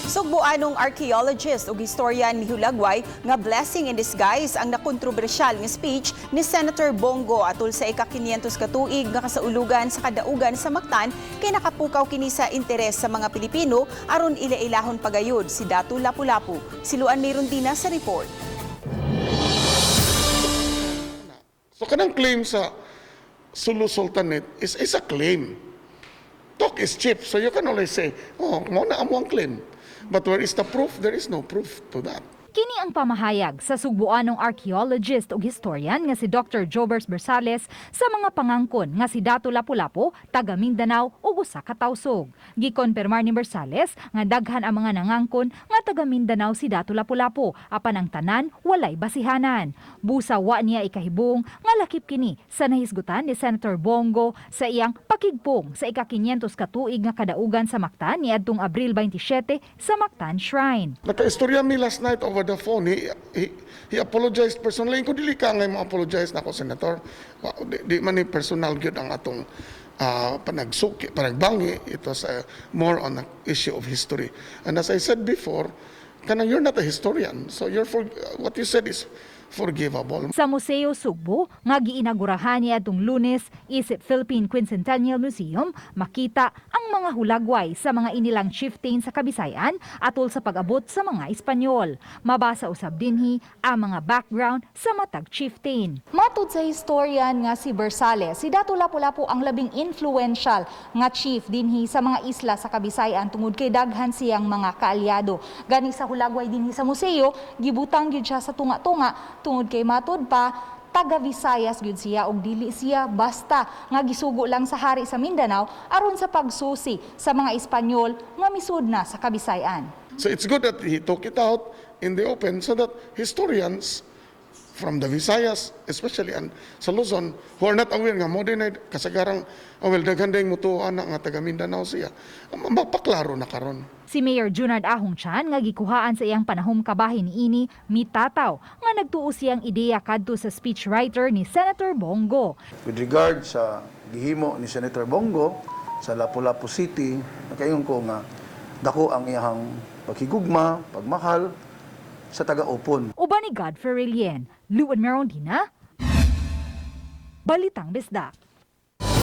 Sugboanong archaeologist ug historian mihulagway nga blessing in disguise ang nakontrobersyal nga speech ni Senator Bong Go atol sa ika-500 ka tuig nga kasaulugan sa kadaugan sa Mactan, kay nakapukaw kini sa interes sa mga Pilipino aron ila-ilahon pagayod si Datu Lapu-Lapu. Si Luan Mirundina sa report. So kanang claim sa Sulu Sultanate is a claim. Talk is cheap, so you can always say, "Oh, mao na amo ang claim." But where is the proof? There is no proof to that. Kini ang pamahayag sa sugboanong archaeologist ug historian nga si Dr. Jobers Bersales sa mga pangangkon nga si Datu Lapu-Lapu, taga Mindanao ug usa ka Tausug. Gikonfirmar ni Bersales nga daghan ang mga nangangkon nga taga Mindanao si Datu Lapu-Lapu, apan ang tanan walay basihanan. Busa wa niya ikahibong nga lakip kini sa nahisgutan ni Senator Bong Go sa iyang pakigpong sa ika-500 ka tuig nga kadaugan sa Mactan niadtong Abril 27 sa Mactan Shrine. Nakaistorya mi last night over the phone. He apologized personally. Kung dili ka ngay mo apologize nako, Senator. Di man ni personal gyud ang atong panagsuki, panagbangi. It was more on the issue of history. And as I said before, kanang you're not a historian. So what you said is forgivable. Sa Museo Sugbo, nga giinagurahan niadtong Lunes isip Philippine Quincentennial Museum, makita ang mga hulagway sa mga inilang chieftain sa Kabisayan atol sa pag-abot sa mga Espanyol. Mabasa usab dinhi ang mga background sa matag chieftain. Matud sa historian nga si Bersales, si Datu Lapu-Lapu ang labing influential nga chief dinhi sa mga isla sa Kabisayan tungod kay daghan siyang mga kaalyado. Gani sa hulagway dinhi sa museo, gibutang gyud siya sa tunga-tunga tungod kay matud pa taga Visayas gyud siya og dili siya basta nga gisugo lang sa hari sa Mindanao aron sa pagsusi sa mga Espanyol nga misud na sa Kabisayan. So it's good that he took it out in the open so that historians from the Visayas, especially and sa Luzon, who are not aware nga mo din ay kasagarang, oh well, daghan ding mutuo ana nga taga Mindanao siya. Mapaklaro na karon. Si Mayor Junard Ahong Chan nga gikuhaan sa iyang panahom kabahin niini mitataw nga nagtuo siyang ideya kadto sa speechwriter ni Senator Bong Go. With regard sa gihimo ni Senator Bong Go sa Lapu-Lapu City, nakaingon ko nga dako ang iyahang paghigugma, pagmahal sa taga-upon. Uban ni Godfrey Relien, Luan Merondina, Balitang Bisdak.